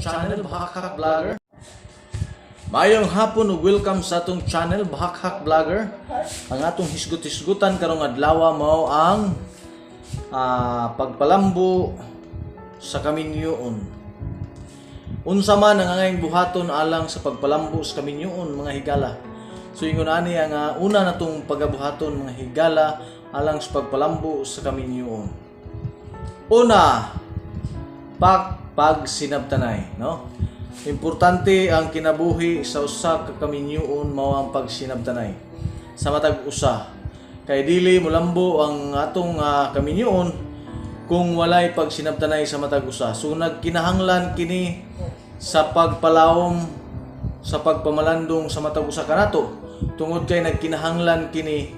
Channel, Bahakhak Vlogger. Maayong hapon ug welcome sa atong channel, Bahakhak Vlogger. Ang atong hisgot-hisgutan karong adlaw mao ang pagpalambo sa kaminyoon. Unsa man ang angayng buhaton alang sa pagpalambo sa kaminyoon, mga higala? So ingon ani ang una natong pagabuhaton, mga higala, alang sa pagpalambo sa kaminyoon. Una, pagsinabtanay, no? Importante ang kinabuhi sa usa ka kaminyoon mao ang pagsinabtanay sa matag usa. Kay dili molambo ang atong kaminyoon kung walay pagsinabtanay sa matag usa. So nagkinahanglan kini sa pagpalawom, sa pagpamalandong sa matag usa kanato tungod kay nagkinahanglan kini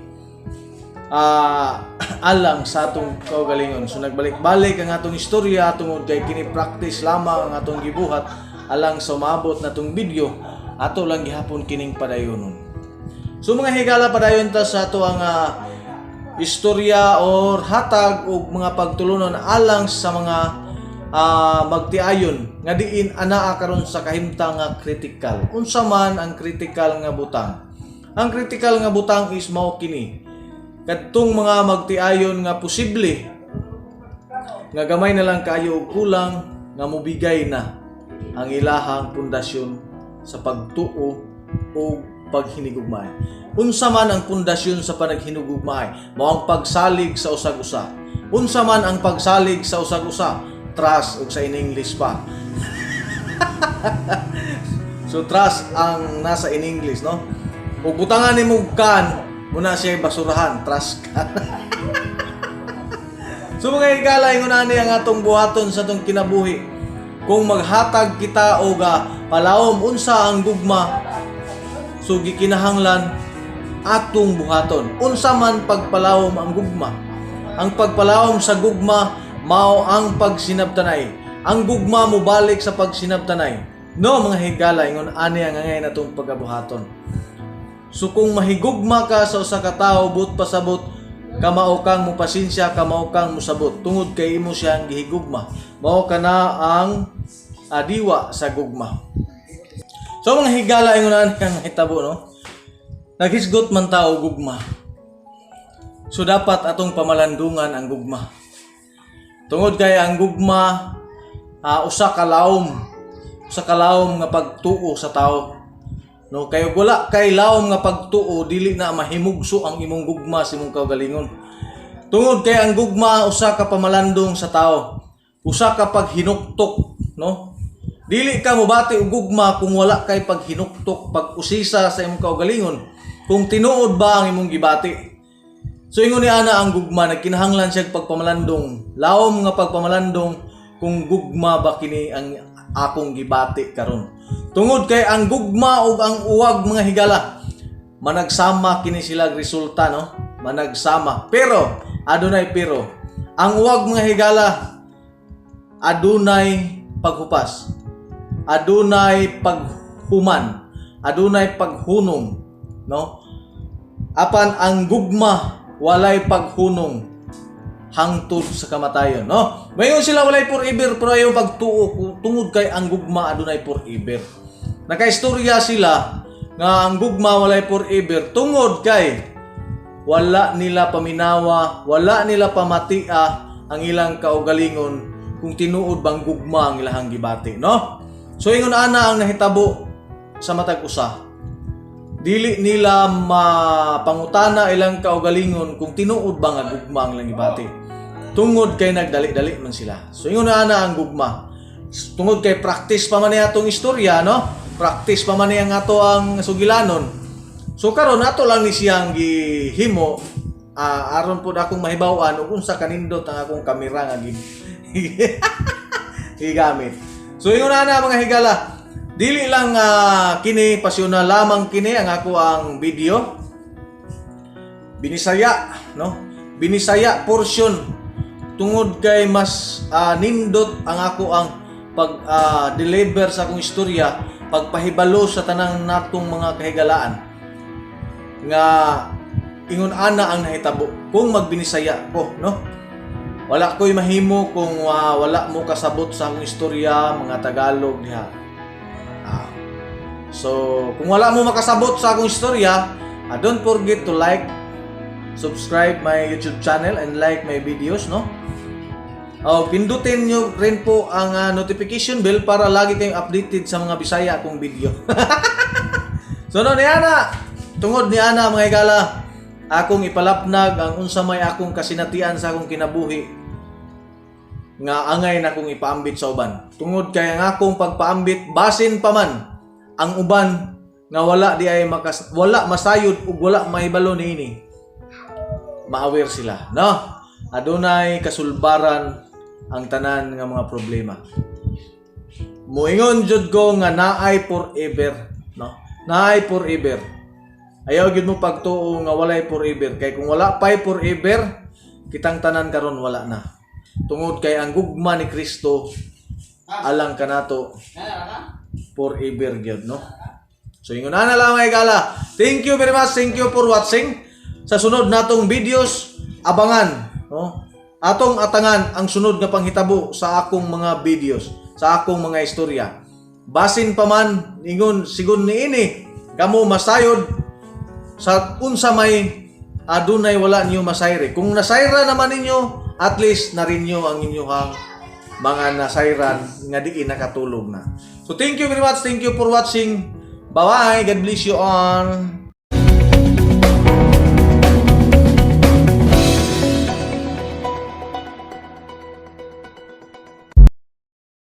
alang sa atong kaugalingon. So nagbalik-balik ang atong istorya tungod kay kini practice lamang ang atong gibuhat alang sa umabot na tong video, ato lang gihapon kining padayonon. So mga higala, padayon ta sa ato ang istorya or hatag og mga pagtulunan alang sa mga magtiayon nga diin anaa karon sa kahimtang nga critical. Unsa man ang critical nga butang? Ang critical nga butang is mao kini: kadtong mga magtiayon nga posible nga gamay na lang kayo og kulang nga mobigay na ang ilahang pundasyon sa pagtuo o paghinigugmaay. Unsa man ang pundasyon sa panaghinugugmaay? Mao ang pagsalig sa usag-usa. Unsa man ang pagsalig sa usag-usa? Trust, ug sa in English pa. So trust ang nasa in English, no? Ug butangan nimo kan muna siya basurahan, trust ka. So mga higala, ingon ani ang atong buhaton sa atong kinabuhi. Kung maghatag kita og palawom unsa ang gugma, so gikinahanglan atong buhaton. Unsa man pagpalawom ang gugma? Ang pagpalawom sa gugma mao ang pagsinabtanay. Ang gugma mobalik sa pagsinabtanay. No, mga higala, ingon ani ang angay natong pagabuhaton. So kung mahigugma ka sa usa ka tawo, buot pasabot, kamao kang mopasensya, kamao kang musabot tungod kay imo siyang gihigugma. Mao kana ang adiwa sa gugma. So mga higala, ingon ani ang nahitabo, no? Naghisgot man ta og gugma. So dapat atong pamalandungan ang gugma. Tungod kay ang gugma usa ka lawom nga pagtuo sa tao. No, kay ug wala kay lawom nga pagtuo, dili na mahimugso ang imong gugma sa imong kaugalingon. Tungod kay ang gugma usa ka pamalandong sa tao. Usa ka paghinuktok, no? Dili ka mobati og gugma kung wala kay paghinuktok, pag-usisa sa imong kaugalingon kung tinuod ba ang imong gibati. So ingon ni ana ang gugma, nagkinahanglan siya pagpamalandong, lawom nga pagpamalandong kung gugma ba kini ang akong gibati karon. Tungod kay ang gugma ug ang uwag, mga higala, managsama kini sila resulta, no? Managsama. Pero adunay pero. Ang uwag, mga higala, adunay paghupas. Adunay paghuman. Adunay paghunong, no? Apan ang gugma walay paghunong hangtod sa kamatayon, no? Mayon sila walay forever, pero ayaw pagtuo tungod kay ang gugma adunay forever. Nakaistorya sila nga ang gugma walay forever tungod kay wala nila paminawa, wala nila pamatia ang ilang kaugalingon kung tinuod bang gugma ang ilahang gibati, no? So ingon ana ang nahitabo sa matag usa. Dili nila mapangutana ilang kaugalingon kung tinuod ba nga gugma ang ilang gibati. Tungod kay nagdali-dali man sila. So ingon ana ang gugma. Tungod kay practice pa man niya atong istorya, no? Practice pa man niya nga ato ang sugilanon. So karon ato lang ni siyang gihimo aron pud akong mahibaw-an ug unsa kanindot ang akong kamera nga gigamit. So ingon ana, mga higala, dili lang kini pasyonal lamang kini ang ako ang video. Binisaya, no? Binisaya portion tungod kay mas nindot ang ako ang pag deliver sa akong istorya, pagpahibalo sa tanang natong mga kahigalaan nga ingon ana ang nahitabo kung magbinisaya ko, no? Wala ko'y mahimo kung wala mo kasabot sa akong istorya, mga Tagalog diha. So, kung wala mo makasabot sa akong istorya, don't forget to like, subscribe my YouTube channel and like my videos, no? Oh, pindutin nyo rin po ang notification bell para lagi kayong updated sa mga Bisaya akong video. So no ni ana, tungod ni ana, mga higala, akong ipalapnag ang unsa may akong kasinatian sa akong kinabuhi nga angay na kong ipaambit sa uban. Tungod kay ang akong pagpaambit, basin pa man ang uban nga wala di ay makas wala masayod ug wala mahibalo niini. Ma-aware sila, no? Adunay kasulbaran ang tanan nga mga problema. Moingon jud ko nga naay forever, no? Naay forever. Ayaw gyud mo pagtuo nga walay forever kay kung wala pay forever, kitang tanan karon wala na. Tungod kay ang gugma ni Kristo alang kanato forever gyud, no? So ingon na lang, mga higala. Thank you very much. Thank you for watching. Sa sunod natong videos, abangan, no? Atong atangan ang sunod nga panghitabo sa akong mga videos, sa akong mga istorya. Basin pa man ingon sigon niini, kamo masayod sa unsa may adunay wala niyo masayre. Kung nasayra naman ninyo, at least narinyo ang inyong mga nasayran nga di nakatulog na. So thank you very much. Thank you for watching. Bye-bye. God bless you all.